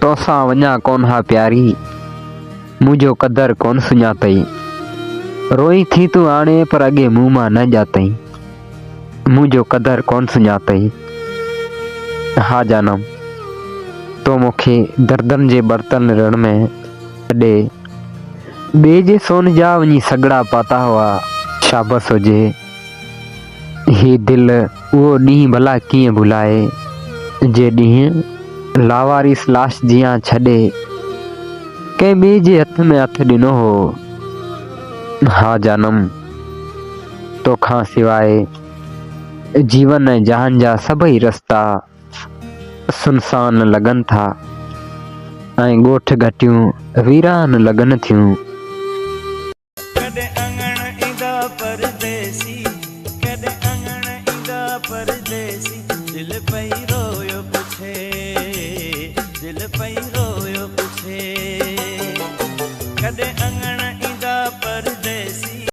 توسان وڃان ڪونه ها پياري، منهنجو قدر ڪونه سڃاتئي. روئين ٿي تون هاڻي پر اڳي مون مان نه ڄاتئي، منهنجو قدر ڪونه سڃاتئي. ها جانم، تو مون کي دردن جي ٻرتل رڻ ۾ ڇڏي، ٻئي جي سون جا وڃي سڳڙا پاتا هئا. شابس هجي. هي دل اهو ڏينهن ڀلا ڪيئن ڀلائي، جي ڏينهن لاوارث لاش جيان ڇڏي ڪنهن ٻئي جي هٿ ۾ هٿ ڏنو هو. ها جانم، توکان سواء جيون ۽ جهان جا سڀئي رستا سنسان لڳن ٿا ۽ ڳوٺ گهٽيون ويران لڳن ٿيون. ڪڏهن اڱڻ ايندا پرديسي، ڪڏهن اڱڻ ايندا پرديسي، دل پئي رويو پڇي، دل پئي رويو پڇي.